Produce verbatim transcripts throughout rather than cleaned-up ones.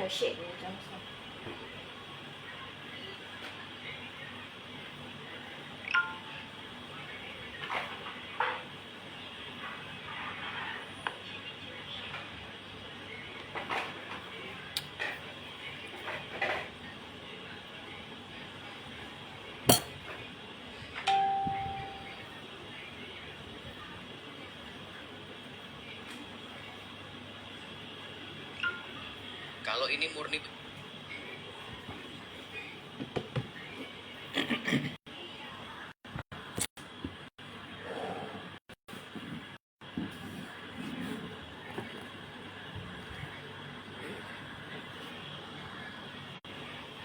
食个，真爽。 Kalau ini murni.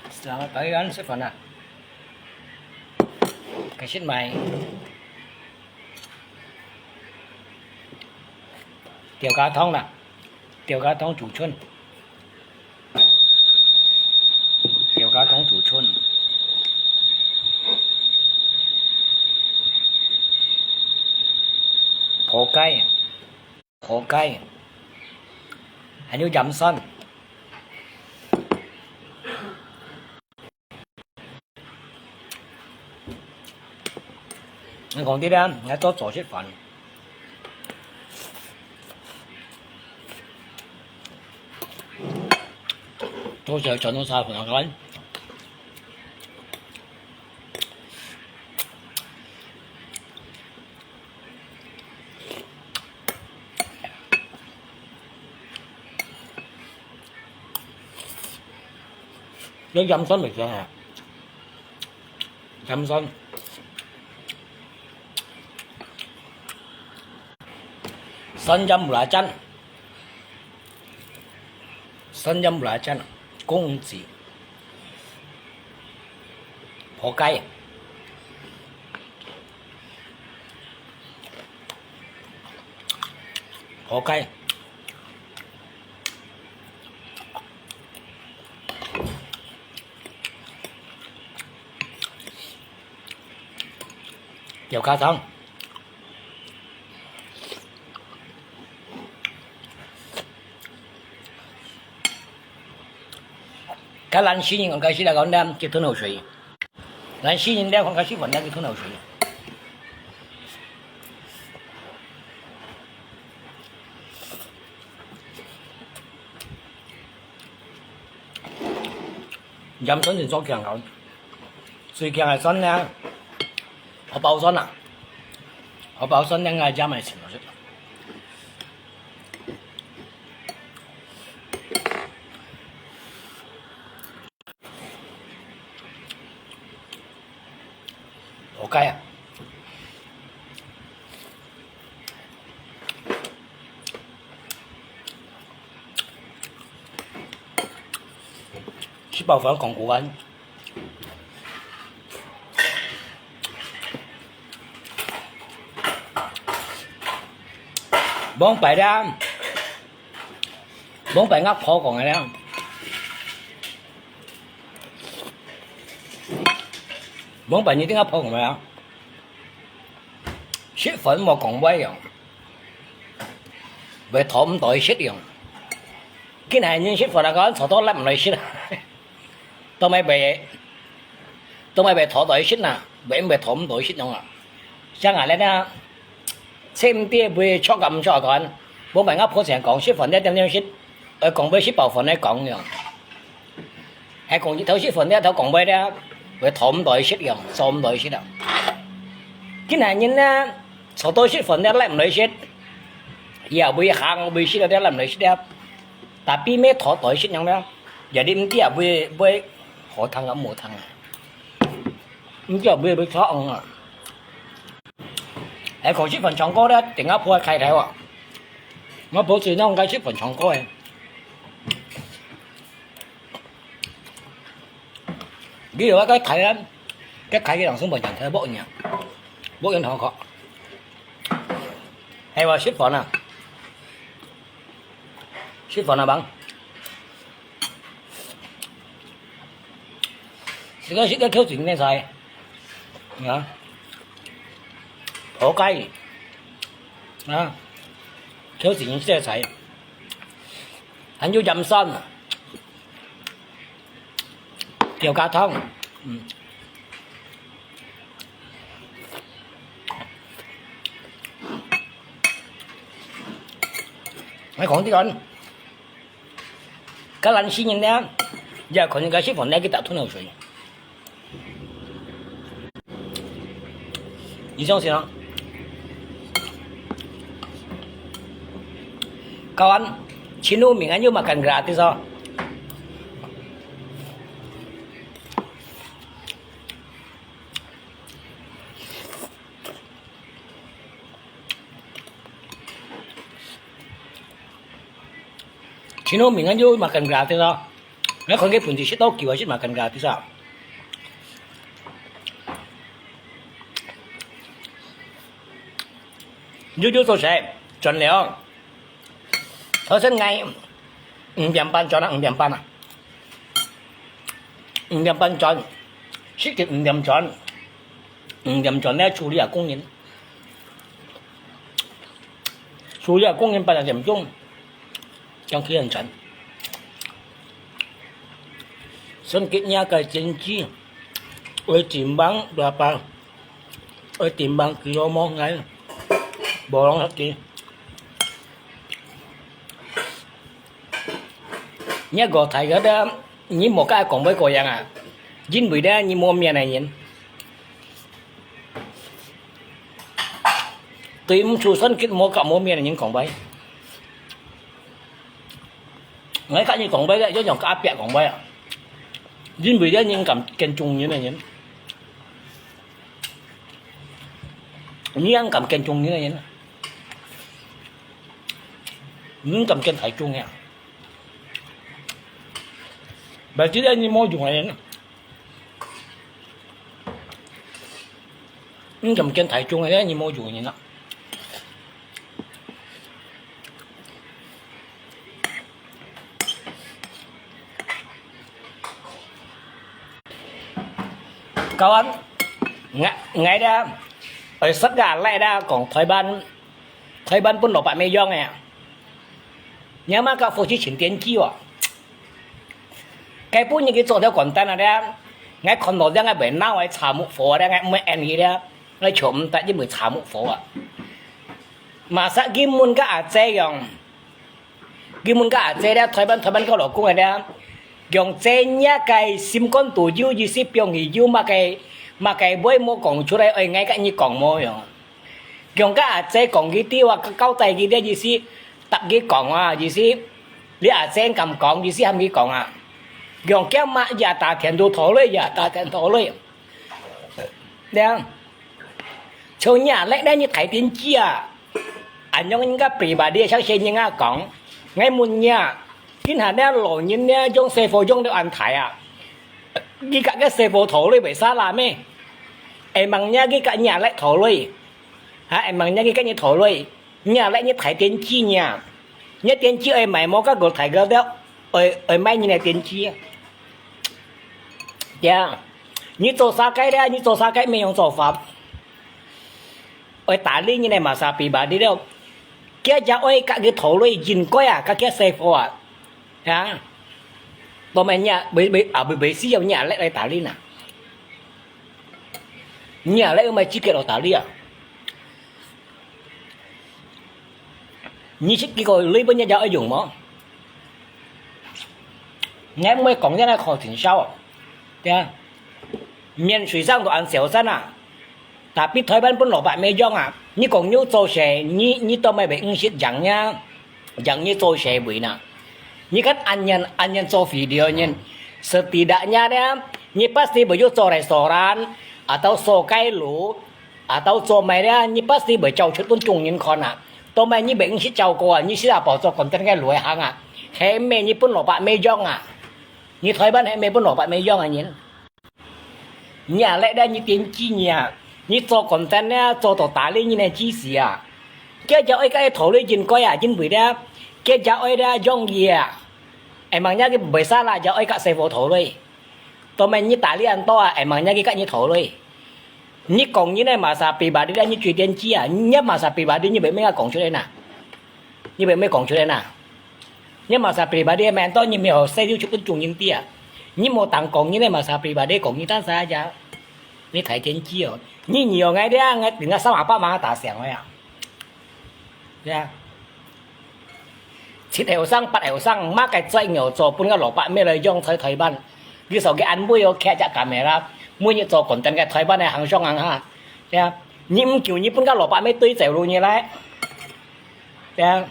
Selamat pagi kan, Sifana. Kasih mai. Tiao cá thông nè. Tiao cá thông chủ chun. Tiao cá thông chủ chun. Phô cay. Phô cay. Hay như dăm sân. Anh còn tí đó, anh có tổ chức phần. Tôi sẽ chọn nó sao phần ăn. Nó dăm sân mì kìa hả? Dăm sân. Sân dăm lá chân. Sân dăm lá chân. Công tử. Phô cay. Phô cay. Tiao cá thông. Cái lăn xí nhìn cái xí là con đam, chỉ thun hậu suy. Lăn xí nhìn đeo con cái xí vẫn đang chỉ thun hậu suy. Dăm sân真做強口，最強个酸呢，荷包酸啊，荷包酸呢，愛加埋錢落去。活該啊！ 食飽飯講古啊！往擺啦，往擺阿婆講个啦，往擺你聽阿婆講个啦。 食飯莫講話樣，會討毋到食樣。今下人食飯啊，講坐到摎毋來食啊，都毋會，都毋會討到食啊，會毋會討毋到食樣啊。像𠊎咧啊，千萬毋會著啊毋著啊講，無問阿婆成講食飯咧點點食，愛講會食飽飯來講樣。 係講日頭食飯，日頭講話咧，會討毋到食樣，做毋到食啊。今下人呢，坐到食飯咧，摎毋來食，也會行，會食咧，摎毋來食咧。Tapi乜討到食樣咧，也你毋知啊，會，會好聽啊，毋好聽啊。毋知啊，會，會錯啊。係講食飯唱歌咧，定阿婆開頭啊。我婆最弄个食飯唱歌誒。 你有該開啊，該開个人生活上頭無影，無影頭殼。係話食飯啊，食飯啊，忙。食个食个口水咩菜，啊，好該，啊，口水食个菜，還有鹽酸啊。有加湯。嗯。我講這個，該懶尸人呢，也可能該食飯呢，佢打吞口水。 你相信啊？Kawan, Cino mingayuh makan gratis oh. Cino mingayuh makan gratis oh. Ngai kon ke pun ti sit tau kiu sit makan gratis ah. Jujur so sai, 轉了。頭先𠊎五點半轉啊，五點半啊。五點半轉，sit到五點轉。五點轉呢，處理啊工人。處理啊工人八點鐘。 Yang kian chan. Sengkit nia kai cinci. Oi timbang berapa? Oi timbang kilo mo ngai. Bolong hati. Nia go thai ga da, ni mo ka kong bai ko yang a. Jin bui da ni mo mian ai yin. Tui mchu sengkit mo ka mo mian ai yin kong bai. Ngai ka ni kong bai le, yo yong ka apiak kong bai a. Jin bui le yin kam ken chung yin yin. Ni yang kam ken chung yin yin. Yin kam ken thai chung ya. Bai ti le ni mo chung yin. Yin kam ken thai chung yin ni mo chung yin a. Kawan, ngai, ngai da, oi sat ga lai da kong Thái Lan, Thái Lan pun lo pa me yong e. Nia ma ka phu chi chin tien ki wa. Cái bún như cái chỗ theo còn tên là đấy. Ngay còn đó đang ngay bên nào ấy chả mũ phố đấy, ngay mới ăn gì đấy. Ngay chỗ mình tại cái buổi chả mũ phố à. Mà sao cái môn các à chế yong. Cái môn các à chế đấy, thói bắn, thói bắn có lỗ cũng đấy. Yong chế nhá cái sim con tù dữ gì xí piong gì dữ mà cái, mà cái bối mô cổng chú đấy, ơi ngay cái như cổng mô yong. Yong ka a-che kong kì tiwa ka kau tai kì lia yisi, tap kì kong a yisi, lia a-che kam kong yisi ham kì kong a. Yong kia ma ya ta thian tu tho lui, ya ta thian tho lui. Liang. Cho nya lek lia ni thai tin chia. An yong in ka pribadi chang se ni nga kong. Ngai mun nya. Kin ha lia lo nyin lia yong se fo yong de an thai a. Kì ka ke se fo tho lui bai sa la me. Ai mang nya kì ka nya lek tho lui. Ha, ai mang nia kì ka ni thổ lui. Nia lẽ ni thải tiên tri nia. Ni tiên tri ơi mày mua các gột thải gơ đéo. Ơi, ơi mày ni này tiên tri. Ya. Ni tô sa cái đấy, ni tô sa cái mình không tô pháp. Ơi ta li ni này mà sa bị bà đi đâu. Kia cha ơi các cái thổ lui dinh coi à, các kia xe phô à. Ha. Tô mày nia, bởi, bởi, à, bởi, bởi xí dầu nia lẽ ơi ta li nè. Nia lẽ ơi mày chỉ kia lo ta li à. Ni sit kì kò lui bơ nia jao ai dùng mò. Ngai mui kong nia nai kho tin sao. Tia. Miền Suối sang đồ ăn xéo san à. Tapi thói bắn bún lò bạ mê yong à. Ni kong nhu tô sẻ, ni, ni tô mày bể ưng sit jang nia. Jang ni tô sẻ bụi nà. Ni cắt ăn nhan, ăn nhan tô video nhan. Setidaknya nia. Ni pasti bơ yu tô restoran. Atau tô cái lũ. Atau tô mày nia, ni pasti bơ chau chut bún chung nhin khon à. Tô mày ni bể ưng sit chau kô à, ni sit à bảo tô content ngai lũ hàng à. He mê ni bún lò bạ mê yong à. Ni thói bắn he mê bún lò bạ mê yong à nhin. Nia lẽ nia ni tiên tri nia. Ni tô content nia, tô tô ta li ni nia chi si à. Kia jao ai ka ai thổ lui dinh coi à, dinh bụi nia. Kia jao ai nia yong ye à. Ai mang nia kì bơ sa la jao ai ka se phô thổ lui. Tô mày ni ta li ăn tô à, ai mang nia kì ka ni thổ lui. Ni kong ni nia mà sa pribadi nia ni chui tiên tri à, ni mà sa pribadi ni bể mê kong chut nia. Ni bể mê kong chut nia. Ni mà sa pribadi mày ăn tô ni mê hồ se yu chut bún chung nhin tia. 你莫當講你咧嘛，sapriba你講你單儕呀，你太天真哦。你你哦，𠊎咧，𠊎等下三百萬打上來啊。對啊。七後生、八後生，麼个最牛做，分个蘿蔔咩來用在台灣。你手機安排哦，開隻camera，每日做content个台灣个行商行下。對啊。你毋救，你分个蘿蔔咩對走路你來。對啊。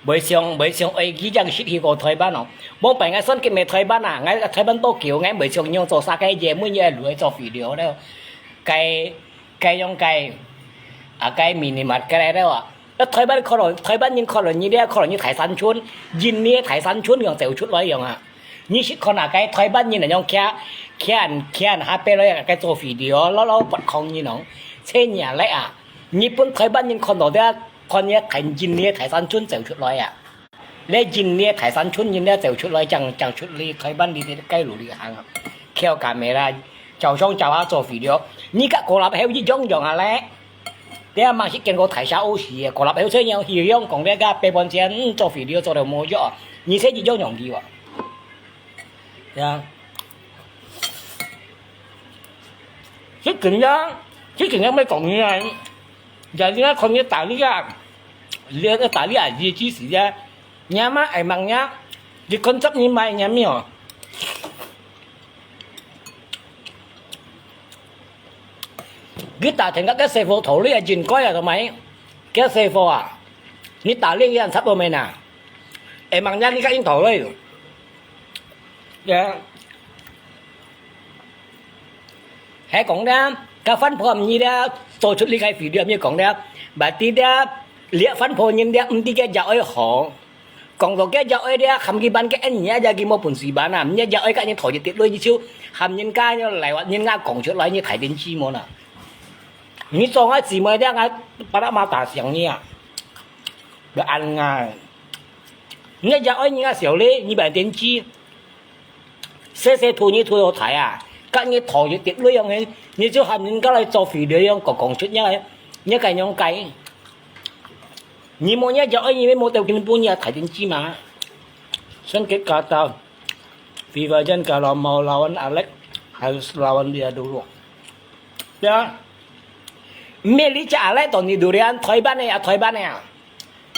袂想，袂想，愛佢正失去過台灣哦。無擺𠊎算佢咩台灣啊，𠊎台灣多久，𠊎袂想用做啥个嘢，每日愛落去做肥料了。該，該用該，啊，該minimal个來了啊。啊，台灣可能，台灣人可能你咧，可能你大山村，印尼大山村樣走出來樣啊。你識看啊，該台灣人那種徛，徛，徛下背來，該做肥料，老老不空你喏，切你啊來啊。 日本台灣人看到這，看這大，印尼大山村走出來啊。這印尼大山村人這走出來，正，正出來台灣裡个街路裡行啊。徛camera，照相照下做肥料。你甲過立後一樣樣啊咧。這嘛是見過大社烏市个，過立後出樣，樣講這个白半仙，嗯，做肥料做到無用啊。你這一樣樣个哦。 呀。這陣呀，這陣呀，愛講你啊，呀，你看你大力啊，你个大力啊，你支持呀，你阿媽愛罵你，你看著你買你咩哦？你打電話个師傅討你啊，應該啊，同埋个師傅啊，你打你个人插到咩呐？愛罵你，你甲應討你。 呀。係講咧，該番婆毋知咧，做出這个肥料，毋知講咧，berarti咧，這番婆人咧，毋知个藥愛好。講到个藥愛咧，含佢辦个恩人啊，佢無本事辦啊，毋知藥愛甲你討一滴落，你就含人家來話，人家講出來，你太天真無啦。你做𠊎姊妹咧，𠊎巴拉馬打響你啊，要恁樣。你藥愛人家笑咧，你白天知。 細細兔你兔到大啊，甲你討一滴落樣个，你就喊人家來做肥料樣，講講出你个，你个樣个。你無你就愛你無到今晡日啊，大天子嘛。Sakit kata, Viva Jan kalau mau lawan Alex, harus lawan dia dulu. Ya. 毋係你隻阿嬭當你榴蓮，台灣个啊，台灣个啊。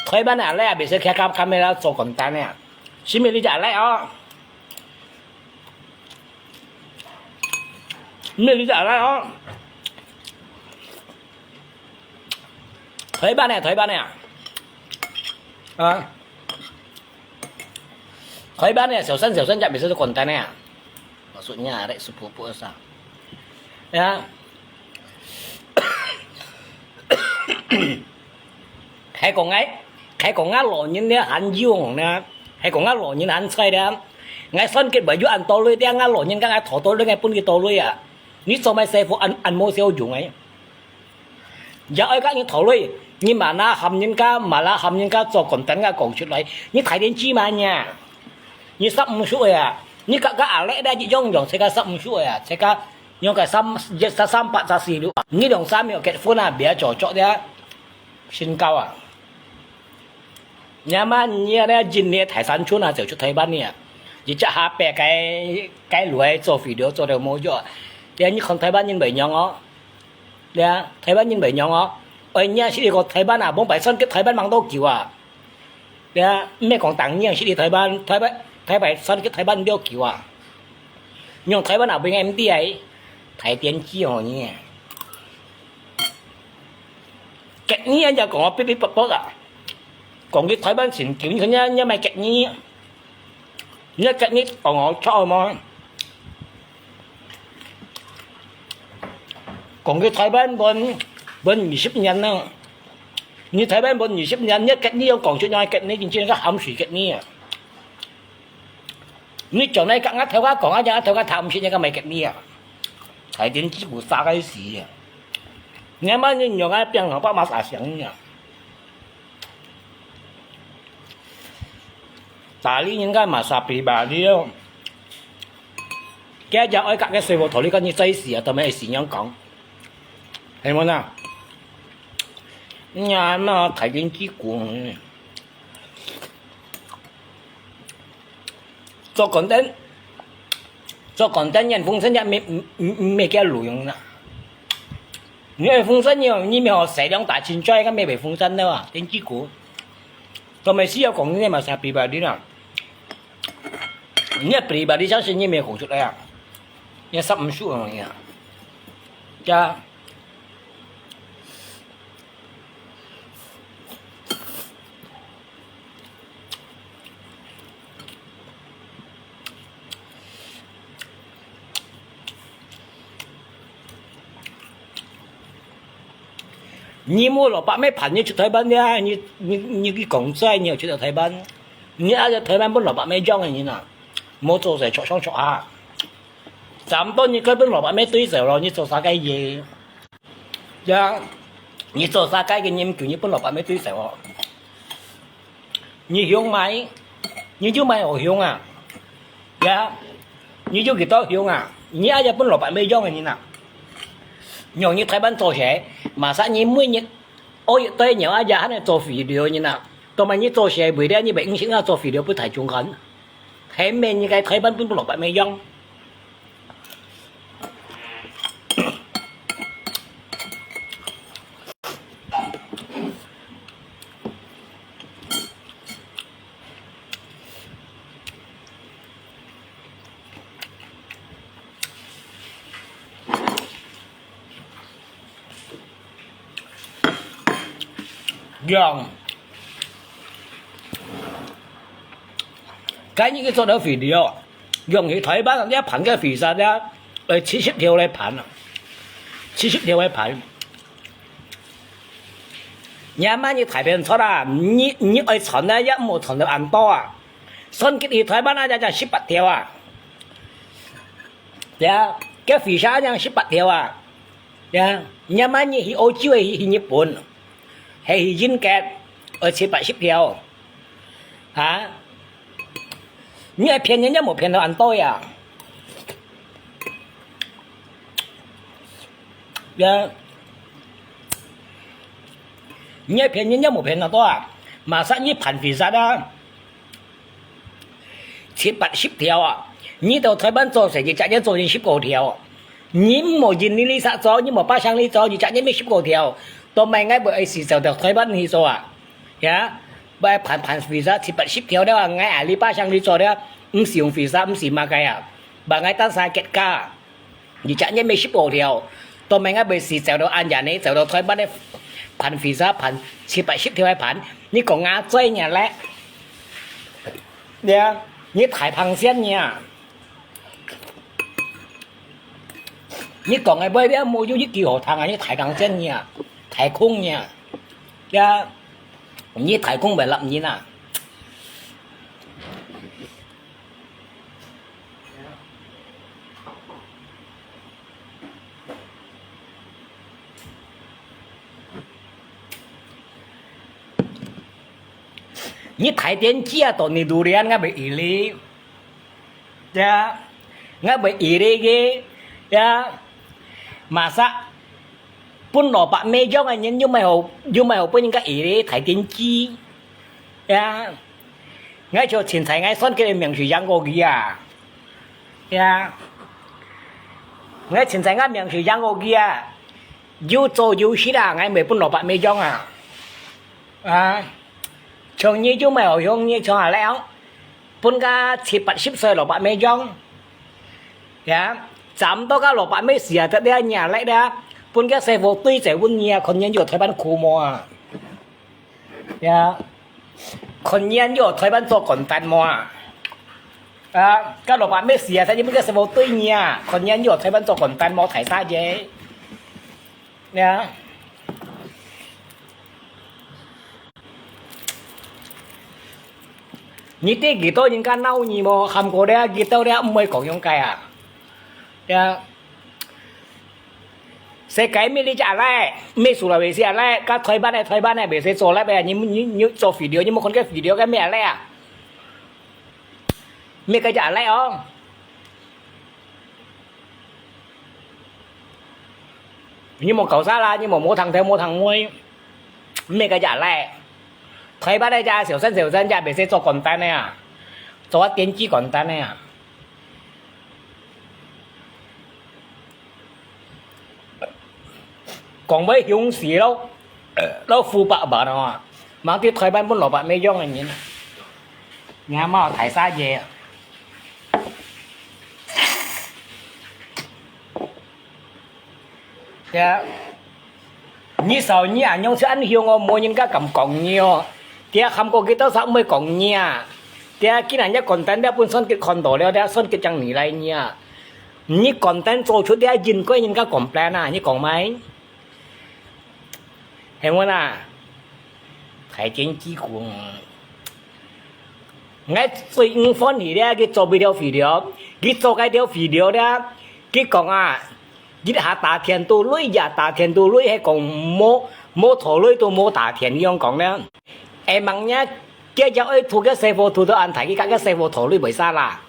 台灣个阿嬭啊，袂使徛甲camera做content个啊。係毋係你隻阿嬭哦？毋係你隻阿嬭哦？台灣个，台灣个啊。啊。台灣个，小三小三隻袂使做content个啊。Maksudnya，阿嬭sepupu啥？ 呀。係講𠊎，係講𠊎老人咧還有呢，係講𠊎老人還在咧，𠊎算計袂有恁多鐳咧，𠊎老人家𠊎討到鐳，𠊎分佢多鐳啊。你做麼師傅恁，恁無效用个？也愛甲你討鐳，你嘛那喊人家，嘛那喊人家做content个講出來，你大天子嘛你啊？你十五歲啊？你甲，甲阿嬭咧一樣樣，自家十五歲啊，自家 用个三，一三，三八十四六啊，你兩三秒結婚啊，別做作咧，身高啊。你阿媽你咧，今年大三春啊，走出台灣呢，一隻下擺該，該路做肥料做到無用啊。你看台灣人袂樣哦，對啊，台灣人袂樣哦。哎，你係一個台灣啊，無擺算个台灣忙多久啊。 對啊，毋係講當年係你台灣，台灣，台灣算个台灣了久啊。用台灣也毋應該毋知啊，大天子吼你。結你人家講我嗶嗶啵啵啊，講佢台灣成久，你看人家買結你，人家結你講我錯無？ 講佢台灣分，分二十年啦。你台灣分二十年，你結你有講出來，結你真正个鹹水結你啊！你從來甲我頭家講啊，講頭家談毋識，你个買結你啊！大天子有啥个事啊？你阿媽你用啊，變老爸媽啥想你啊？ Tali人家嘛sapi bali哦。佢就愛甲个水果頭，你看你最死啊，都没死人讲，系无啦？你阿妈大天子讲，做content，做content人風扇也没没没叫路用啦。你个風扇你你没有谁用打进去，个没被风扇的啊，天气股。都没需要讲你嘛，啥比吧你啦。你个比吧你相信你没好出来啊，你啥唔输啊你啊。呀。 你無老百咩盤，你出台灣呀？你你你去講真，你又出到台灣？你阿在台灣分老百咩養个人啊？無做事著上著下，差不多你該分老百咩對手咯，你做啥个嘢？ 呀，你做啥个个人叫你分老百咩对手哦？你凶买，你就买好凶啊！呀，你就几多凶啊！你阿爷分老百咩样个人啊！让你台湾做事，马上你每日，哦，对，你阿爷还能做肥料人啊！多么你做事为了你百姓啊做肥料不太中看，还没你个台湾分老百咩样。 样。今日佢做到肥料，用佢台灣个盘个肥沙咧，呃，七十條来盘啊，七十條来盘。你阿媽你大便出啊，你你愛賺啊，也無賺到恁多啊。算佢去台灣啊，也就十八條啊。呀，个肥沙也十八條啊。 呀，你阿媽你去歐洲个，去日本，係去英國，愛七八十條，哈？你愛騙人，也無騙到恁多呀。呀，你愛騙人，也無騙到多啊。馬上你盤肥沙啊！ 七八十條啊！你到台灣做事，一隻月做人十過條。你無人力力殺做，你無百姓力做，一隻月乜十過條。都買𠊎會愛死走到台灣去做啊！呀，會盤盤肥沙七八十條了啊！𠊎啊，你百姓力做了，毋使用肥沙，毋使麼个啊！把𠊎當成結家。 你隻人乜十過條，都免𠊎會死走到恁樣呢，走到台灣个盤肥沙盤七八十條个盤，你講𠊎嘴呢咧？對啊，你大放線呢！你講个話了無有一句好聽啊！你大放線呢，大空呢！對啊，你大空會立人啊！ 你大電機啊，到你榴槤𠊎會以你，呀，𠊎會以你个，呀，masa分老百姓樣个人又毋好，又毋好分人家以你大電機，呀。 𠊎就凊彩𠊎算佢个名字贏過佢啊！呀，𠊎凊彩𠊎名字贏過佢啊！有做有食啊，𠊎毋會分老百姓樣啊！啊，像你就毋好用你像阿倈，分个七八十歲老百姓樣。呀，差毋多个老百姓死啊，得了你阿倈了，分个師傅對在問你啊，看你有台灣苦無啊！ 呀，看你有台灣做官單無啊？啊，該老百姓死啊，佢又毋个師傅對你啊，看你有台灣做官單無，大細姐。呀，你知幾多人家鬧你無？喊過了，幾多了，毋會講樣个啊？呀。 世界乜你隻阿倈，乜Sulawesi阿倈，該台灣个台灣个，袂使做倈个，你你你做肥料，你無看該肥料个乜阿倈啊？乜該隻阿倈哦？你莫搞啥啦，你莫無聽頭無聽尾，乜該隻阿倈。 台灣个隻小三小三隻袂使做官單个啊！做下點擊content个啊。講會凶死咯，老虎爸爸咯，望對台灣分蘿蔔咩樣个人啊，你還冇大殺嘢啊！ 對啊，你少你恁樣就恁凶哦，無人家敢講你哦。對啊，喊過幾多儕毋會講你啊。對啊，既然你content了分孫傑看到了，對啊，孫傑正你來你啊。你content做出對啊，應該人家complain啊，你講咩？係無啊？ 大展旗鼓。𠊎最毋歡喜咧，佢做一條video，佢做該條video咧，佢講啊，一下打電到雷，一下打電到雷，係講無，無討雷都無打電，佢樣講咧。會吂呢，佢就愛吐个細火吐到恁大，佢甲个細火討雷袂使啦。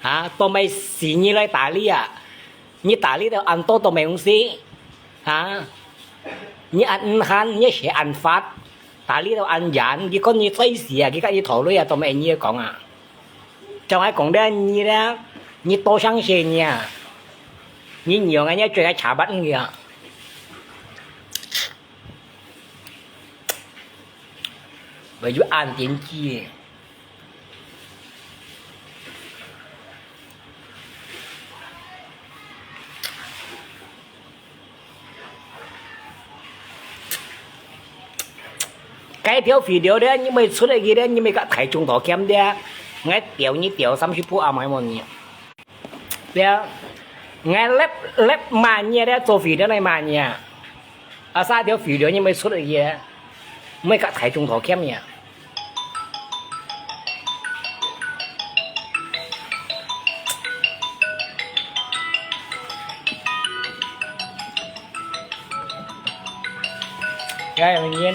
啊，都毋係死你來打你啊！ 你打理到恁多都無用事，啊？你恁毋閒，你寫恁發，打理到恁遠，佢看你最死啊，佢甲你討論啊，都無你講啊。就係講咧，你咧，你多想些你啊，你娘啊，你最愛查辦你啊。我有恁點子。 該條video咧，你毋出來个咧，你毋甲大眾道歉咧，𠊎吊你吊三十步啊，買問你。對啊，𠊎立立罵你咧，做video來罵你啊。 啊，三條video你毋出來个，毋甲大眾道歉呀。哎，明天。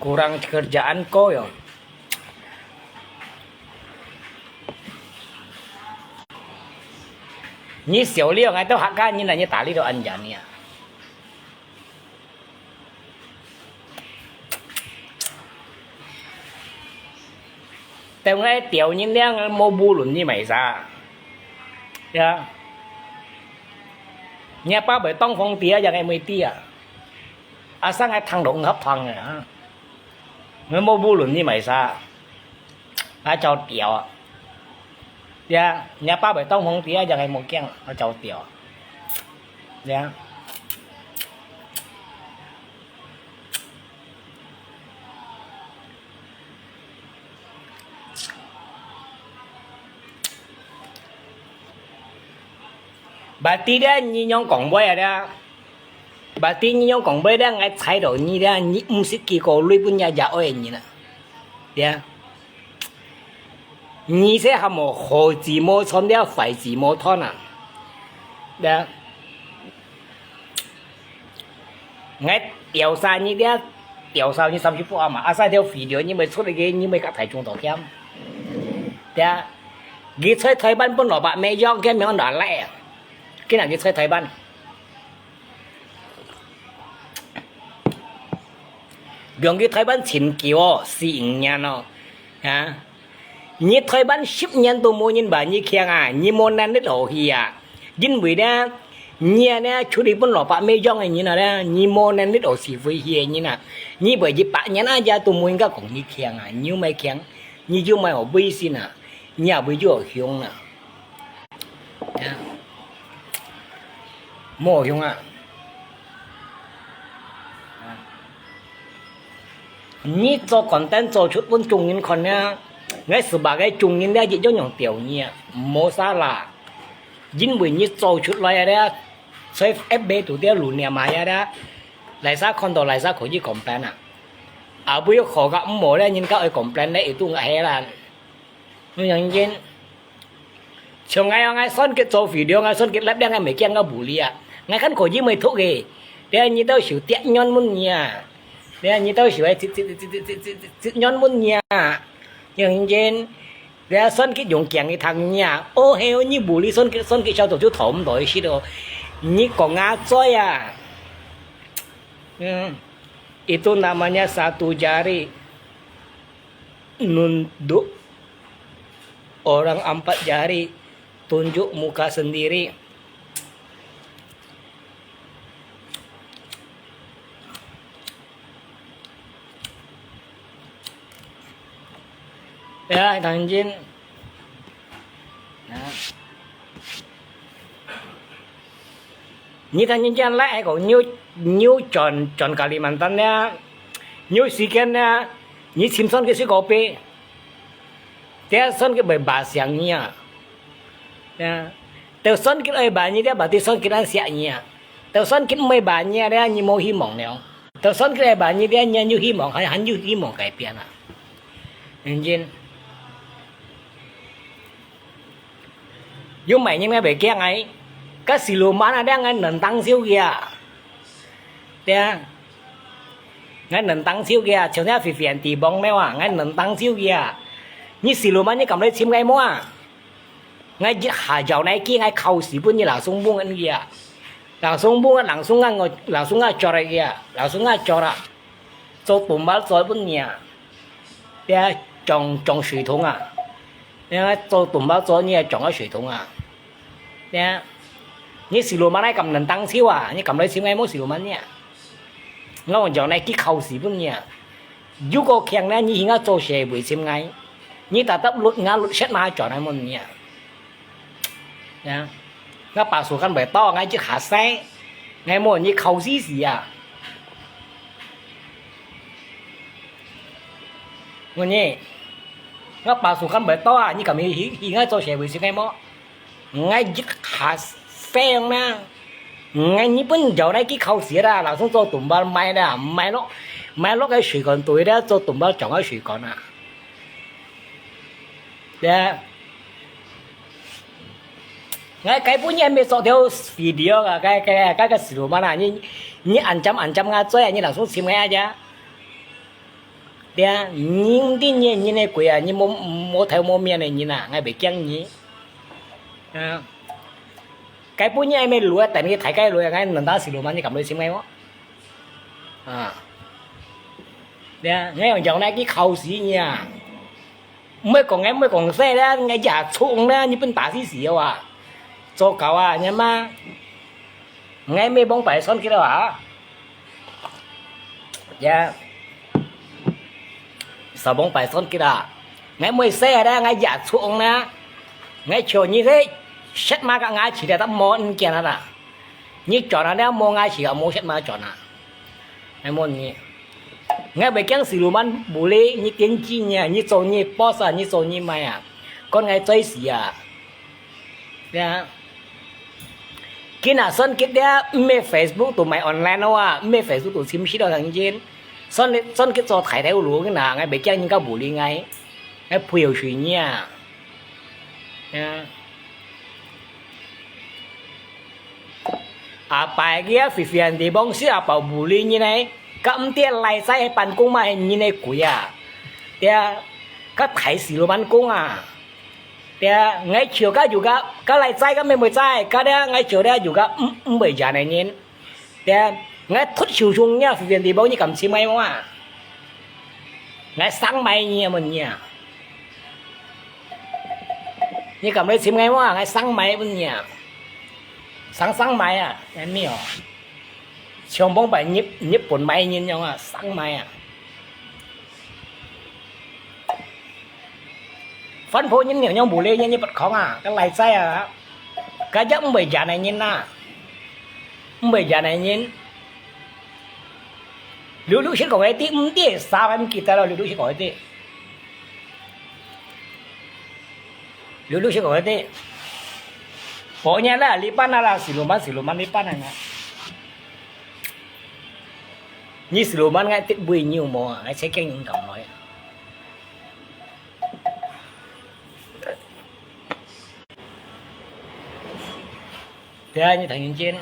Kurang kerjaan ko yo. Nyi siau liu ngai tau hak ka nyi na nyi tali do anjan nia. Teu ngai tiau nyi liang mo bulun nyi mai sa. Ya. Nya pa bai tong phong tia ya ngai mui tia. Asa ngai thang dong hap thang ya. Ngai mo bulun nyi mai sa. Ngai chau tiau. Ya, nya pa bai tong phong tia ya ngai mo kiang, ngai chau tiau. Ya. Bati dia nyi nyong kong boi ada. Bati nyi nyong kong boi dia ngai chai do nyi dia nyi msi ki ko lui pun nya ya oi nyi na. Dia. Nyi se ha mo ho ji mo chon dia fai ji mo thon a. Dia. Ngai tiau sa nyi dia, tiau sa nyi sam si pu ama, asa tiau video nyi mai chut lagi nyi mai ka thai chung to kiam. Dia, gi chai thai ban pun lo ba me yong kiam yong da lai. Kina gi chai thai ban. Yong gi thai ban chin kiu, si ing nyan no. Ha? 你台灣十年都無人話你強啊，你無能力好去啊。因為呢，你啊呢，出去分老百姓養个人啊呢，你無能力好是會去个人啊。你會一百年啊，也都無人家講你強啊，你又毋係強，你又毋係好威信啊，你也會有好凶啊。啊，無好凶啊。啊。 你做content做出分眾人看呢，𠊎斯巴个眾人呢，一樣樣吊你啊，無啥啦。因為你做出來咧，在F B肚底路念啊咧，來啥看到來啥可以complain啊。啊，不要好个毋好咧，人家愛complain咧，一定係啦。 你認真。像𠊎啊，𠊎算佢做肥料，𠊎算佢粒粒，𠊎毋驚𠊎無力啊。𠊎看可以毋會毒个，但係你到時跌軟問你啊。你看，你到時候，这这这这这这这这这样问你啊，认真，你看算计用讲个听你啊，哦嘿，你无理算计，算计小组就讨唔到一些哦，你讲啊嘴啊，嗯，itu namanya satu jari nunduk orang empat jari tunjuk muka sendiri. 哎呀，唐人金。啊。你唐人金来，哎，个牛牛转转咖喱曼丹呢，牛时间呢，你清算个是个呗，这算个没把想你啊。 Ya. Tau son kit oi bani dia, berarti son kit an siak nyiak. Tau son kit moi bani dia, ni mo himong neo. Tau son kit oi bani dia, ni yu himong, han, han yu himong cải biến ah. Anjin. Yu mai ni ngai bai kiang ai. Ka siluman ada ngai nentang siu kia. Dia. Ngai nentang siu kia, cheu nia Vivian ti bong meo ah, ngai nentang siu kia. Ni siluman ni kam lei chim ngai mo ah. Ngai jit ha jau nai ki ngai khau si pun ni langsung bung an kia. Langsung bung an langsung ngai ngo, langsung ngai chora kia, langsung ngai chora. Cho tumbal cho pun ni ah. Dia chong chong sui thung ah. Dia cho tumbal cho ni chong a sui thung ah. Dia. Ni siluman ai kam nentang siu ah, ni kam lei chim ngai mo siluman ni ah. Ngai ong jau nai ki khau si pun ni ah. Yu ko kiang nai ni hinga cho se bui chim ngai. Ni ta tap lut nga lut set ma chon nai mon ni ah. Ya. Nga pasukan bai to ngai jik ha sai. Ngai mo ni khau si si ah. Mo ni. Nga pasukan bai to ah, ni kam hi hi ngai cho se bui chim ngai mo. Ngai jik ha sai na. Ngai ni pun jau nai ki khau si ra, langsung cho tumbal mai ra, mai lo, mai lo cái水管对ra，做 tumbal chong cái水管啊。Yeah. Ngai cái pun ni mê cho theo video à, cái cái cái cái siluman à, ni ni ăn chăm ăn chăm ngai cho, ni langsung chim ngai aja. Dia, ni tin ni ni ne kui à, ni mo mo thai mo mian ne ni na, ngai bai kiang ni. À. Cái pun ni ai mê lúa, tại ni thái cái lúa, ngai nang ta siluman ni kam lei chim ngai mo. À. Dia, ngai yang jau nai ki khau si ni à. Mui kong ngai mui kong se dia, ngai ja chung dia, ni pun ta si si à. Cho kau à, ni ma. Ngai mê bong bai son kit à. Ya. Sa bong bai son kit à. Ngai mui se ada ngai ya chuong na. Ngai cho ni se. Set ma ka ngai chi da ta mo en kian na. Ni chon na mo ngai chi ka mo set ma chon na. Ngai mo ni. Ngai bai kiang siluman buli ni tiên chi ni ni cho ni boss à ni cho ni mai à. Kon ngai choi si à. Ya. Kina son kit dia, mme Facebook tu mai online wa, mme Facebook tu chim si do thang jin. Son son kit cho thai thai lu kina, ngai bai kiang ni ka buli ngai. Ngai pui yo shui ni à. Ya. À bai kia Vivian ti bong si à bảo buli ni nai. Ka mtie lai sai ban kong ma ni nai kui à. Dia, ka thai siluman kong à. Dia, ngai chiu ka yu ka, ka lai chai ka mei mui chai, ka dia ngai chiu dia yu ka, mm, mm, bai jan nai nyin. Dia, ngai thut chiu chung nia, Vivian ti bau ni kam chim ngai mo a. Ngai sang mai ni mo nia. Ni kam lai chim ngai mo a, ngai sang mai mo nia. Sang sang mai a, ngai mi o. Chiang bong bai Nhật, Nhật Bản mai nyin yong a, sang mai a. Phan pho nyin ngiau ngiau bu le nyin nyi pat khong a, ka lai chai a. Ka jak mbai jan nai nyin na. Mbai jan nai nyin. Liu liu sit kong ai ti, mtie sa em kita lo, liu liu sit kong ai ti. Liu liu sit kong ai ti. Pokoknya lah, lipan lah, siluman, siluman lipan lah. Ni siluman ngai tit bui nyiu mo, ngai che keng yung kam noi. Dia ni thang yung chin.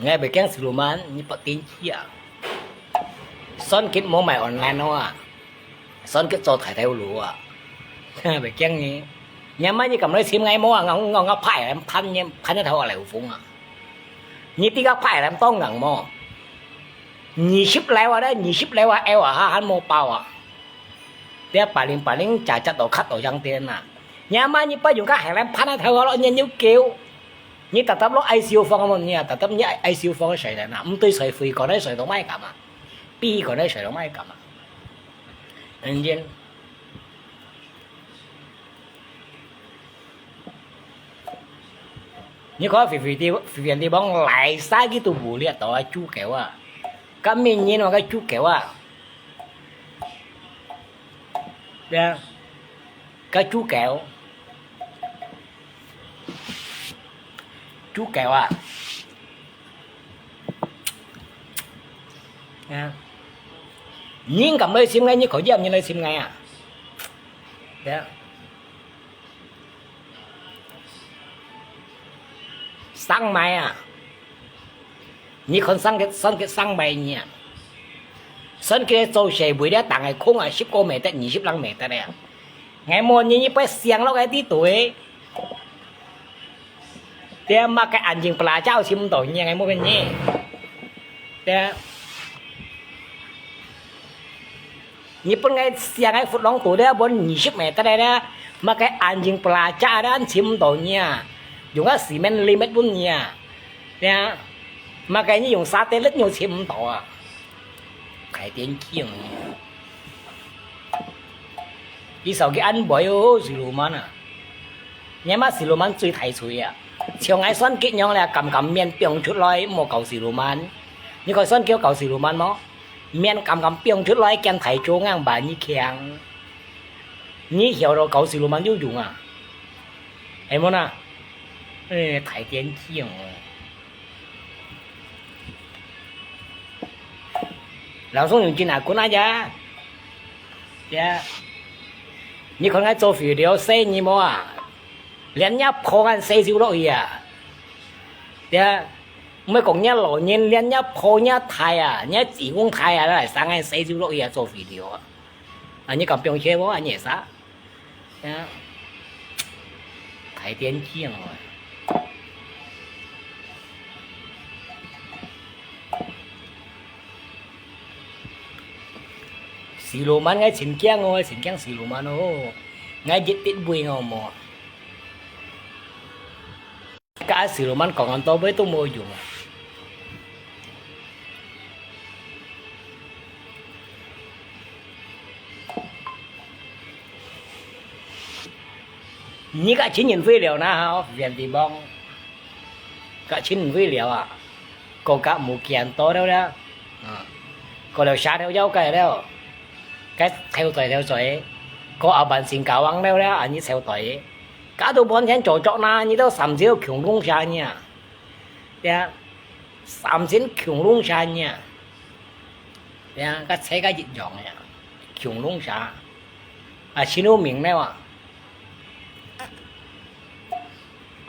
𠊎北京西路曼，你發癲去啊？算計無賣online哦啊？算計做大頭路啊？北京呢？你阿媽你敢來尋𠊎無啊？𠊎𠊎𠊎拍人拍你拍你頭啊，流風啊！你知个拍人當硬無？二十樓啊，二十樓啊，L啊，還無包啊！這八零八零假假到卡到樣點啊！你阿媽你不用个，還來拍你頭啊，落你又叫！ 你特特落ICU房無？你啊，特特你ICU房睡人啊，毋對睡飛過來睡到買幹嘛？飛過來睡到買幹嘛？嗯，你看飛飛地飛飛地方來晒佢都無力到啊，豬狗啊！該咩人啊，該豬狗啊！對啊，該豬狗！ 豬狗啊！啊！你敢來尋𠊎，你可以人來尋𠊎啊！對啊！上買啊！ 你看算計算計上買你啊！算計做事為了打个空啊，十個meter、二十零meter个啊！𠊎無你，你不想落个地圖誒！對啊，麼个眼睛不拉照尋毋到你，𠊎無騙你！對啊！ 你分𠊎想𠊎窟窿肚了，分二十meter个了，麼个眼睛不拉眨了，尋毋到你啊！用个cement limit分你啊！對啊，麼个你用沙地力又尋毋到啊！開電器用你！佢手機安排哦，西路曼啊！你嘛西路曼最大嘴啊！像𠊎算計樣了，敢敢面放出來，莫搞西路曼！你看算計搞西路曼無？ 面敢敢放出來，驚大眾人把你強。你曉得搞西路曼有用啊？係無啊？誒，大電器哦！老宋用真啊，滾啊呀！呀，你看𠊎做肥料細你無啊？連若破恁細就落去啊！呀，毋係講若老人，連若破若大啊，若子宮大啊，來生恁細就落去啊，做肥料啊！ 啊，你敢放血無？啊，你會使？啊，大電器哦！西路曼，𠊎真驚哦，𠊎真驚西路曼哦！𠊎一滴尾哦無！ 該西路曼講恁多話都無用啊！你該親人會了哪好，遠地方，該親人會了啊！國家無見到了了，啊，過了下頭要改了，該頭嘴頭嘴，過後半生交往了了，啊，你頭嘴。 該都半天做作哪，你都三朝窮弄下你啊！對啊，三朝窮弄下你啊！對啊，該車該一樣呀，窮弄下，啊，真有名了啊！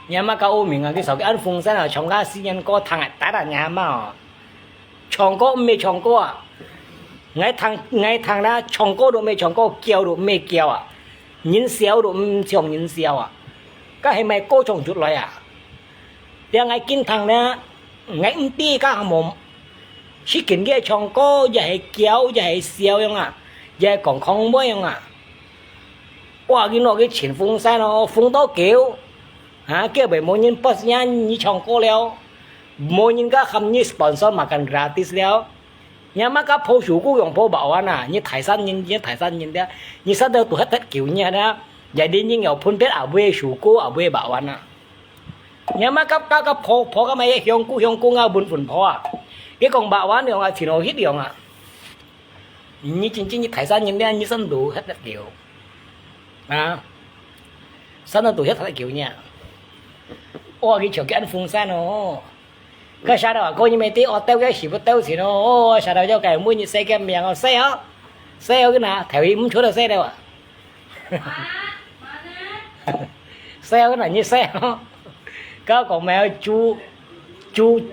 你阿媽較有名啊，佢手機安風扇啊，唱歌四年歌聽啊，打打你阿媽哦！ 唱歌毋係唱歌啊！𠊎聽𠊎聽啦，唱歌都毋係唱歌，噭都毋係噭啊！人笑都毋像人笑啊！該係麼个歌唱出來啊？這𠊎緊聽啦，𠊎毋知該項無，係緊个唱歌，也係噭，也係笑樣啊，也係講講話樣啊！哇！佢拿佢清風扇哦，風到噭，啊，噭會無人幫你唱歌了。 無人家喊你sponsor makan gratis了。你阿媽該抱手鼓用抱百萬啊！你大山人，你大山人了，你山頭肚歇忒久你啊！也你人有分別啊，會手鼓啊，會百萬啊！你阿媽該該該抱抱該麼个香菇香菇啊，分分抱啊！佢講百萬樣啊，錢好翕樣啊！ 你真正你大山人咧，你山肚歇得了。啊？山肚肚歇得久呢。哦，佢就間風扇哦。該下頭啊，過你們對哦，兜个時不兜錢哦，哦，下頭就該每日洗个命哦，洗哦，洗哦，个哪，頭一毋出得洗了啊。洗哦，个哪，你洗哦。該講咩啊，豬，豬，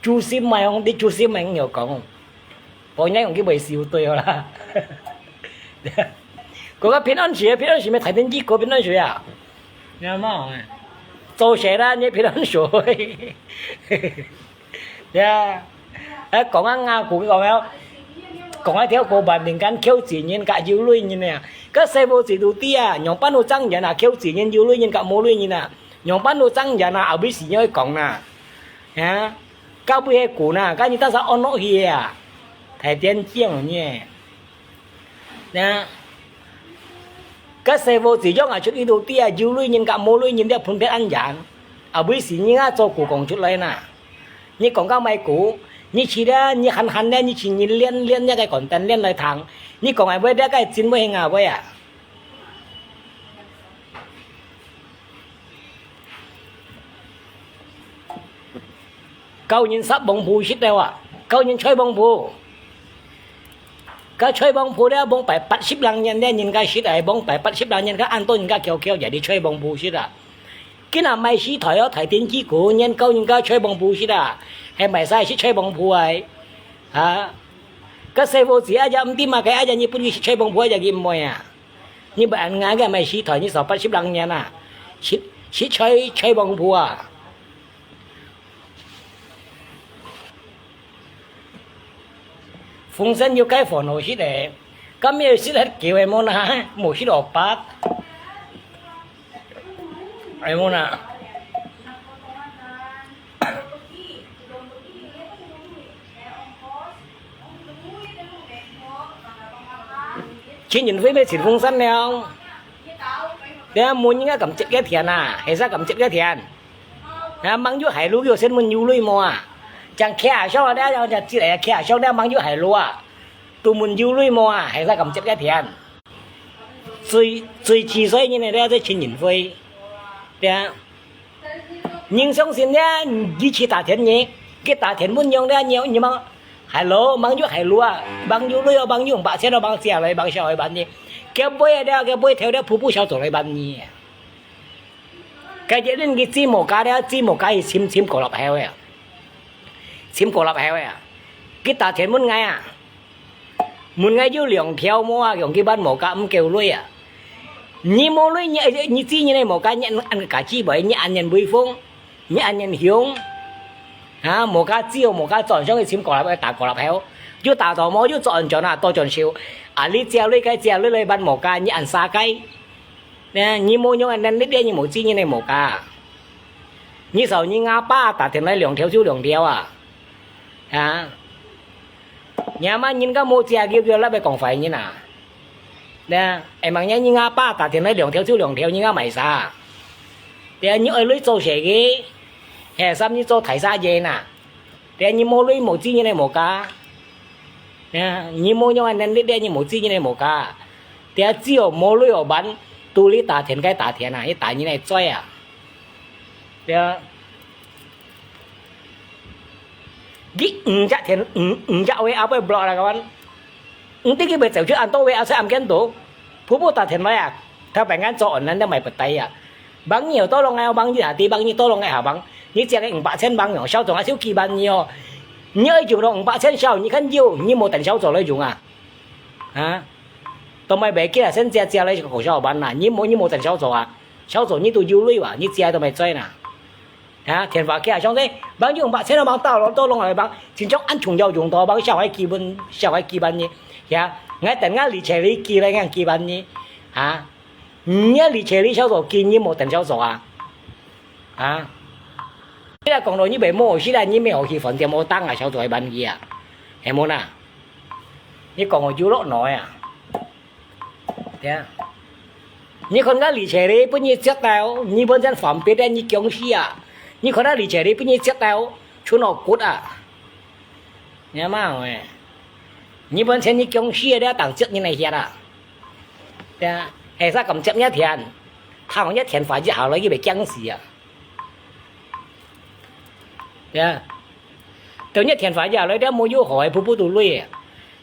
注心嘛，用你注心嘛，有講，無人用佢會笑對啦。講个平安水，平安水咩？大天氣過平安水啊？你看嘛，做事啦，你平安水。呀，哎，講啊，雅古講啊，講啊，條古板民間，口子人甲有鐳人啊，个細伙子都知啊，仰般都爭人啊，口子人有鐳人甲無鐳人啊，仰般都爭人啊，後尾時愛講啦。 啊，到尾係古啦，該你到時安落去啊，大天將呢？啊，該細伙子樣啊，出去都知啊，有鐳人甲無鐳人了分別恁樣，啊，為時你啊做古講出來啦。你講个麼古，你去了，你閒閒了，你去你練練那个講單練來聽，你講个話，這个真會係雅話啊。 教人煞黃布食了啊，教人吹黃布。該吹黃布了，黃擺八十零年了，人家食啊，黃擺八十零年，該恁多人家翹翹也係吹黃布食啊。今日賣時代哦，大天氣過年教人家吹黃布食啊，係賣晒食吹黃布啊？啊，該細伙子啊，也毋知嘛，該啊，也日本人食吹黃布啊，也佢毋會啊。 你毋恁𠊎个賣時代，你少八十零年啊，食，食吹，吹黃布啊。風扇又該煩惱食个，今日食得久个無啦，無食到飽，哎無啦。 陳雲輝乜陳風扇了。這問人家敢接个田啊，係啥敢接个田？啊，吂有海陸有先問有鐳無啊？像徛上了，像接來徛上了，吂有海陸啊，都問有鐳無啊？係啥敢接个田？最，最自私人个了，這陳雲輝。對啊。 人相信呢，你去打田呢，佢打田問樣呢，你，你問，hello，吂有海陸啊，吂有鐳哦，吂有五百千哦，吂借來，吂小孩辦呢。佢買了，佢買頭了，步步小走來辦呢。該日恁佢知無價了，知無價，佢尋，尋角落頭啊，尋角落頭啊。佢打田問𠊎啊， 問𠊎有糧條無啊，用佢辦無價毋夠鐳啊。你無鐳，你，你知你个無價，你恁，恁價值無？你恁樣威風，你恁樣雄，啊，無價只有無價轉上去尋角落，打角落頭，又打到無，又轉轉啊，倒轉手。啊，你借鐳該借鐳來辦無價，你恁沙雞。呢，你無用恁能力，你無知你个無價。你想你阿爸打田來糧條就糧條啊？啊？ 若麼人家無借佢，佢落來講壞人啊。呢，會吂呢，你阿爸打田來糧條就糧條，你阿買啥？對啊，你愛鐳做事个，係啥你做大儕个呐？對啊，你無鐳無知你个無價。呢，你無用个能力咧，你無知你个無價。對啊，只有無鐳有辦，都你打田該打田啊，你打人个嘴啊。對啊。 Di injak田, in-, injak wei apa blok lah kawan. Enti kita cakap anto wei asal amken tu. Pupu ta ten wei ah. Ta pengen so online dah mai petai ah. Bang ni tolong ai bang ni hati bang ni tolong ai ha bang. Ni ciak ai empat sen bang ni, siau zong ai siu ki ban ni oh. Ni ai ju dong empat sen siau, ni kan ju, ni mo ten siau zong lai jung ah. Ha? Tong mai bai kia sen cia cia lai ko siau ban na. Ni mo, ni mo ten siau zong ah. Siau zong ni tu ju lui wa, ni cia tong mai zoi na. Ha, 電話佢啊，上帝，幫用把錢啊，幫到咯，到咯來幫，真正恁重要用到，幫小孩基本，小孩基本呢，呀，𠊎等𠊎理財理寄來，𠊎基本呢，哈，你也理財理小組，今日無等小組啊，啊，你來講到你袂無，現在你沒有去飯店無當啊，小組還辦佢啊，係無啦？你講我有落來啊？ 呀。你看該理財理分你接到，你本身方便的，你恭喜啊！你看該理財理分你接到，出腦骨啊！你嘛喂，你本身你恭喜的，當接你來歇啊！呀，係啥敢接你田？他好像田法一好了，又被降死啊！ 呀，等你天法下來，了無有好个，步步都累个。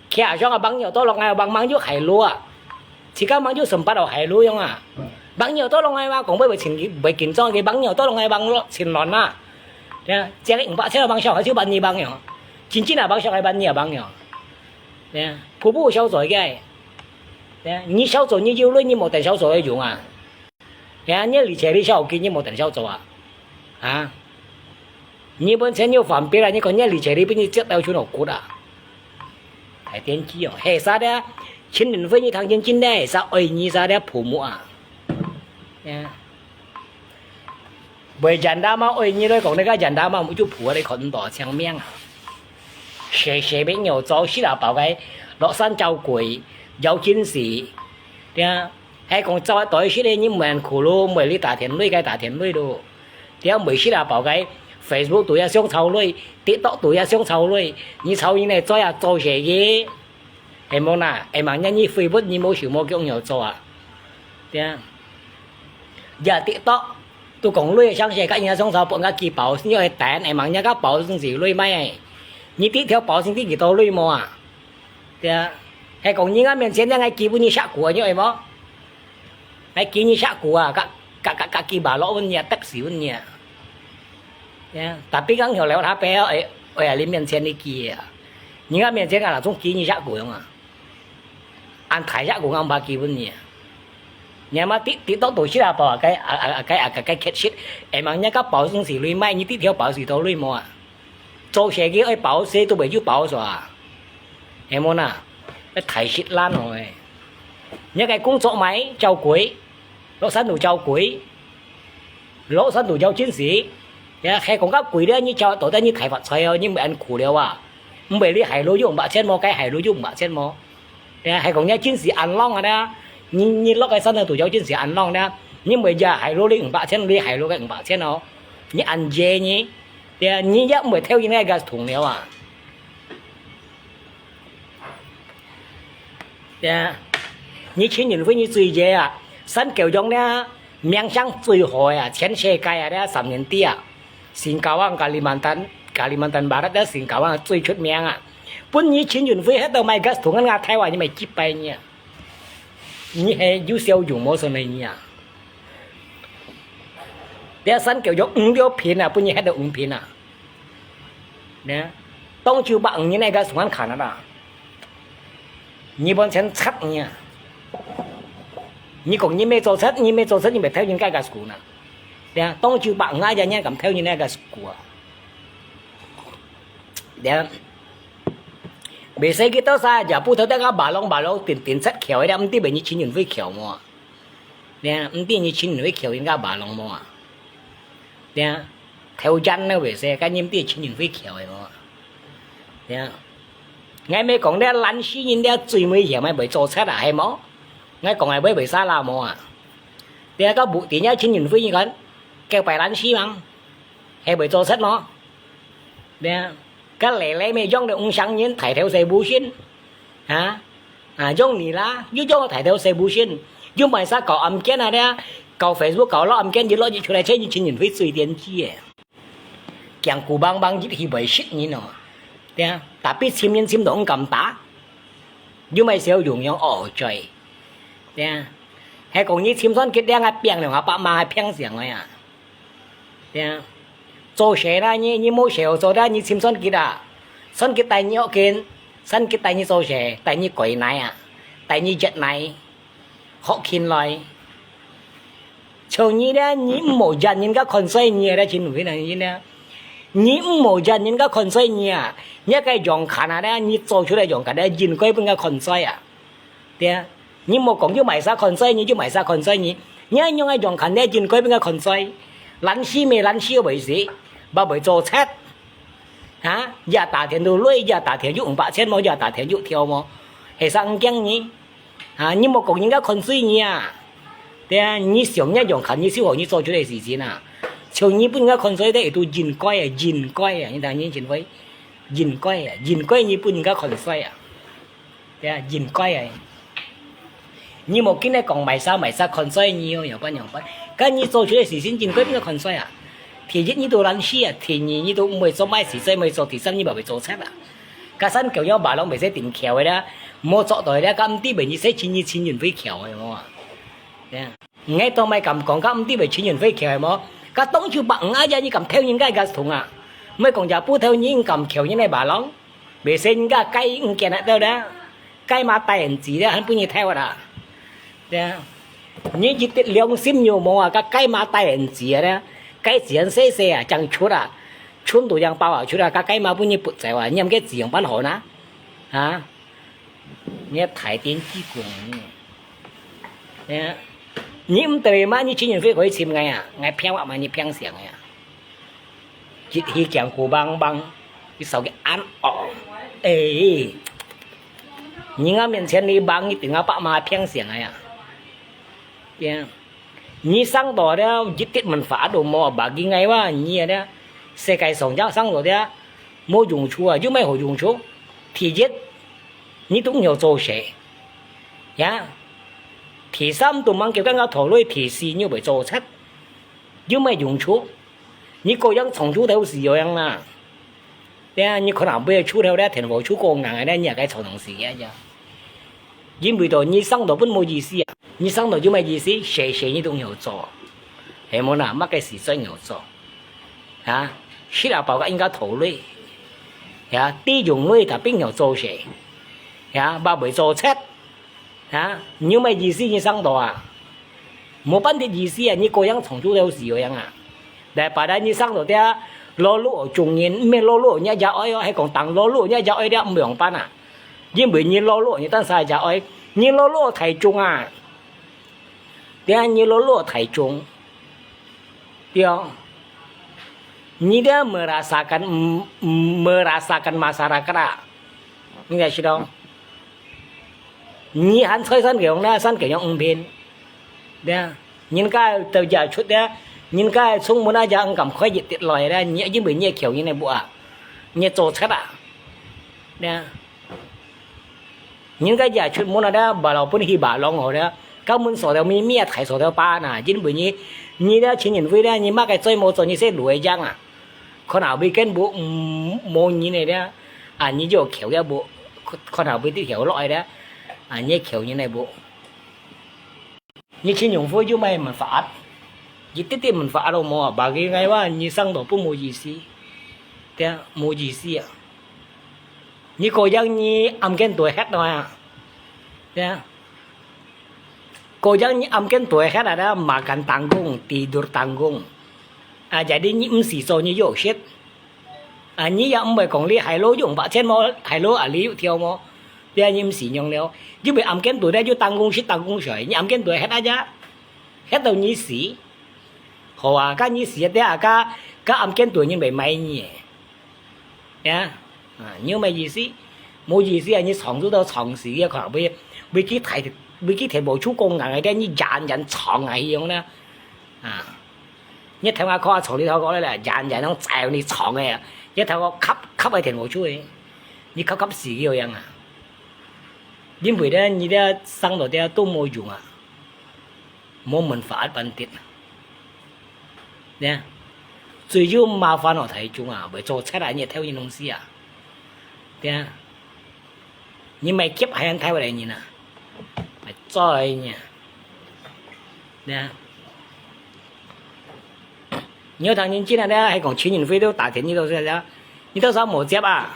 徛上个朋友到落來，幫忙有海路啊。自家忙有上班到海路用啊。朋友到落來嘛，講會會緊，會緊張个，朋友到落來忙咯，緊亂啊。對啊，這個五百千个夢想還係萬二夢樣，真正个夢想係萬二个夢樣。對啊，步步小嘴个。對啊，你小嘴你有鐳，你無等小嘴个用啊。對啊，你理財你小氣，你無等小嘴啊。啊，你本錢有還別人，你看你理財你分你折到全部骨啊。太天機哦，係啥个？陳雲輝你聽真真个，係啥愛你啥个父母啊？對啊。 會人家嘛，愛你來講，你个人家嘛，就普个你看毋到，請命啊。細細朋友做事啊，包括落山走鬼，有陣時，對啊，還講走啊，對，係个，你毋會苦咯，毋會你打電話，該打電話咯。對啊，毋會係啊，包括Facebook都要想炒鐳，TikTok都要想炒鐳，你炒人个嘴啊，做事个。 係無啦？係嘛，你你Facebook你無想無叫人做啊？對啊。Ya TikTok，都講鐳个相信，甲人家上手，分人家寄保險，你愛等，係嘛，人家保險是鐳買个。你第一條保險第幾多鐳無啊？對啊。係講人家面前，人家寄分你下股啊，你係無？ 𠊎寄你隻股啊，甲甲甲甲寄馬落分你啊，跌死分你啊。呀，tapi講曉了他背後，哎，哎呀，你面前你寄啊，人家面前啊，總寄你隻股用啊，恁大隻股，𠊎毋怕寄分你啊。你嘛，TikTok都識啊，包啊，該啊啊啊該啊該該缺失，哎嘛，人家保險是你買，你第一條保險都你無啊？ 做事个愛保險都袂有保險啊，係無啦？愛大蝕爛哦！你个工作買照鬼，落山都照鬼，落山都照真實。呀，係講較貴咧，你照到底你大發財哦，你毋會恁苦了啊！毋會你海路用八千毛，該海路用八千毛。呀，係講你真實安樂啊啦，你你落个山頭都照真實安樂啦，你毋會呀海路你五百千，你海路个五百千哦，你安全呢？ 對啊，你也毋會偷人个个銅了啊。對啊，你陳雲輝你最熱啊，山狗用了，名聲最好啊，全世界啊，這三年底啊，Singkawang、Kalimantan、Kalimantan Barat啊，Singkawang最出名啊。分你陳雲輝歇到賣个銅啊，台灣你賣幾百年啊。 你係有笑容無？算係你啊！這山狗肉五六片啊，分你歇到五片啊！呢，當初百五年那個上岸砍了啦！你本錢賊你啊！你講你沒做賊，你沒做賊，你沒偷人家个股呢？對啊，當初百五啊，人家敢偷人家个股啊？對啊，袂使去到啥，也不偷得个馬龍馬龍，頂頂賊橋个，毋知被你陳雲輝橋無啊？ 對啊，毋知你陳雲輝橋人家馬龍無啊？對啊，偷人个袂使，該你毋知陳雲輝橋个無啊？對啊，𠊎毋係講這懶尸人這最危險个，會做賊啊，係無？𠊎講个會會salah無啊？對啊，該無定个陳雲輝你看，叫擺懶尸嘛，係會做賊無？對啊，該來來咩用个五香人抬頭細步先，啊？ 啊，用你啦，又用个大頭細步先，又買啥搞案件啊咧，搞Facebook搞落案件，一落一出來，這一群人會最癲機个。驚古邦邦一去會識人哦，對啊，tapi尋人尋到毋敢打，又買小用用哦嘴，對啊，還講你尋算佢兩个病兩个百萬還平常个啊。 對啊，做事啦，你你無事做啦，你尋算佢啊，算佢帶你屋企，算佢帶你做事，帶你改奶啊，帶你接奶，學勤來。像你咧，你毋好讓人家看衰你咧，真有可能你咧，你毋好讓人家看衰你啊！你該樣看啊咧，你做出來樣看咧，應該分人家看衰啊！ 對啊，你莫講又買啥看衰你，又買啥看衰你，你愛用个樣看咧，應該分人家看衰。懶尸咩懶尸个會死，嘛會做賊。哈，也打電都累，也打電有五百千無，也打電有跳無，係啥毋驚你？啊，你莫講人家看衰你啊！對啊，你想你樣看，你就好，你做出來事情啊，像你分人家看衰个，都應該个，應該个，你聽你認為應該个，應該你分人家看衰啊！ 對啊，應該个。你莫緊个講買啥買啥看衰你哦，樣般樣般。該你做出个事情應該分人看衰啊。第一，你都懶尸啊；第二，你都毋會做歹事，做毋會做；第三，你嘛會做賊啊。該山狗樣馬龍袂使頂橋个啦，莫做到个啦，該毋知被你使錢，你錢運會橋个無啊？對啊。 𠊎都毋敢講，該毋知被陳雲輝橋个無？該當初百五啊，你敢偷人家个銅啊？毋係講這布頭，你敢偷人个巴郎？未使人家該毋見得到咧，該嘛帶人知咧，還分你偷啊啦。對啊，你一滴良心有無啊？該該嘛帶人知啊咧，該錢細細啊，正出啊，存到正包啊出啊，該該嘛分你拔走啊，你毋該錢用辦好呢？啊？ 你大電機關，哎呀，你毋得嘛？你請人會可以尋𠊎啊？𠊎騙話嘛，你騙想个啊？一起講古梆梆，你手機安哦，哎，你人家面前你梆，你頂下白嘛騙想个啊？對啊。 你生到了，一滴門法都無，bagi𠊎話，你啊，世界上這生到了，無用處啊，有麼个好用處？第一，你都毋曉做事，呀。第三，都吂叫人家拖累，第四，你會做賊，有麼个用處？你各樣長處都係有樣啦。對啊，你可能會出頭了，天和出光个咧，你也該做東西个呀。因為到你生到本無意思啊。 你生到有麼个意思？事事你都曉做，係無啦？麼个事做曉做？啊，食啊飽个應該拖累，呀，地用累佢並曉做事，呀，嘛會做賊，啊，你有麼个意思？你生到啊，無半滴意思啊！你各樣長處都係有樣啊！來，把來你生到這，勞碌中人，毋係勞碌你也愛哦，係講當勞碌你也愛這，毋會用辦啊！因為你勞碌你單儕也愛，你勞碌大眾啊！ 對啊，你勞碌大眾，對啊，你這merasakan, merasakan masyarakat啊，你知道？你還在山頂呢，山頂用毋平，對啊，人家都也出的，人家出門啊，也毋敢開一滴來的，你因為你係求人的屋啊，你做賊啊，對啊。 人家也出門啊，這把老本去把郎好了，到門鎖條咪咪啊，大鎖條把呐，因為你，你這請人會了，你麼个嘴無做，你係路會樣啊？看下會跟無，嗯，無人个了，啊，你就橋也無，看下會得橋落來了，啊，你橋人來無？ 你請用會有麼个manfaat？一滴滴manfaat都無啊！bagi𠊎話，你生到本無意思，對啊，無意思啊！你各樣你暗間都會歇啊，對啊，各樣你暗間都會歇啊！makan tanggung，tidur tanggung，啊，jadi你毋使做，你有食。 啊，你也毋會講你海螺用百千無，海螺啊，你有條無？這你毋使用了，因為暗間都在就當公食當公睡，你暗間都歇啊呀，歇到你死。好啊，該你死啊，這啊，該，該暗間都人會買你个。呀，啊，你有麼意思？無意思啊，你長住到長死，你看會，會去大，會去天無處講硬个，你人人長啊，去用呢。啊。 你聽下看下，從你頭殼來啦，人人攏在你床个啊，你頭殼磕磕个電話出去，你磕磕死个樣啊！因為咧，你咧生到咧都無用啊，無manfaat半滴。呢，最有麻煩哦，大眾啊，會做賊啊，你偷人東西啊，對啊。 你買劫還偷來人啊，買做來人啊。對啊。你有聽人講啊，還講請人會都打電，你都是啊，你到時候無接啊，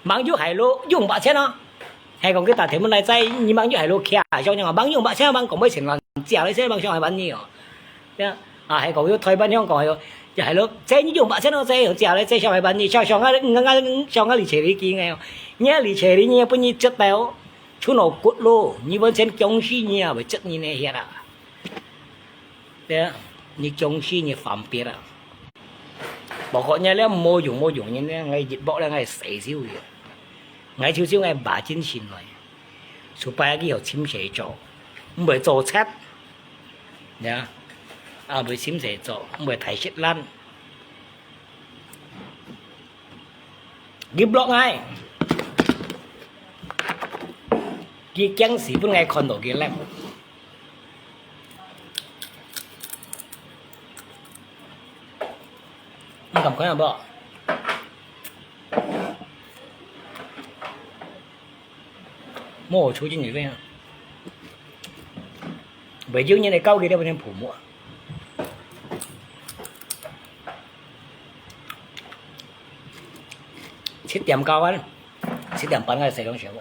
吂有海螺用百千哦，還講佢打電話來載，你吂有海螺徛，想想啊，吂用百千，吂講買錢來借來先，吂想還還你哦。 對啊，啊，還講有台灣香港有，就係咯，這你用百千咯，這用假咧，這小孩班你小小啊，小啊，小啊，你切你經个哦，你啊，你切你，你分你接到，出腦骨咯，你完全僵屍，你啊，會接你那些啦。對啊，你僵屍，你方便啦。包括你了，無用，無用，你那，𠊎一บอก了，𠊎死燒去。 𠊎就想𠊎把精神來，supaya佢有尋事做，毋會做賊，呀，啊，毋會尋事做，毋會大食爛。佢block𠊎，佢驚死分𠊎看到佢咧。你敢看啊無？ 莫出去你这样。北京人的高给这边普莫。七點九分，七點半𠊎洗涼水無？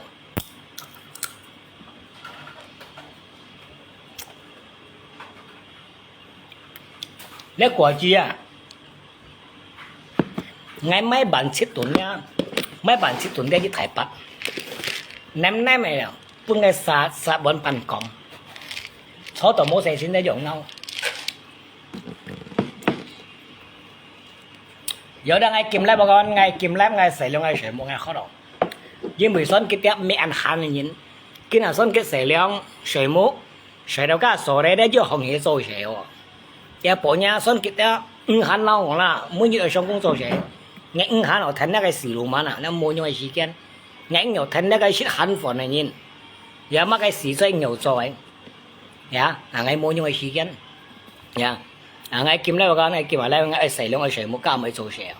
這果子啊，𠊎買半七噸呀，買半七噸个去台北，淰淰个了，分佢殺殺碗飯光，炒到無洗身个樣貌。 有得𠊎今晡日，𠊎講𠊎今晡日𠊎洗涼𠊎水目𠊎渴咯。因為算佢兜乜恁閒个人，今日算佢洗涼水目，洗到該所在咧就紅葉做事哦。也無人算佢兜毋閒鬧我啦，每日愛上工做事。𠊎毋閒哦，跈那個死路蠻啊，那無用个時間。𠊎有跈那個食閒飯个人，也麼个事做有做个。 呀，啊，𠊎無用个時間。呀，啊，𠊎今晡日𠊎講，𠊎今晡日𠊎愛洗涼愛水目，加毋愛做事啊。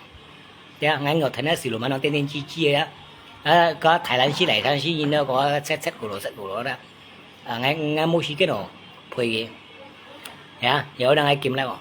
對啊，𠊎有跈那死路蠻弄，癲癲雞雞个啊。啊，該台南市、內灣市，因為該切切古羅、切古羅啦。啊，𠊎，𠊎無時間哦，陪佢。呀，有人愛今晡日哦。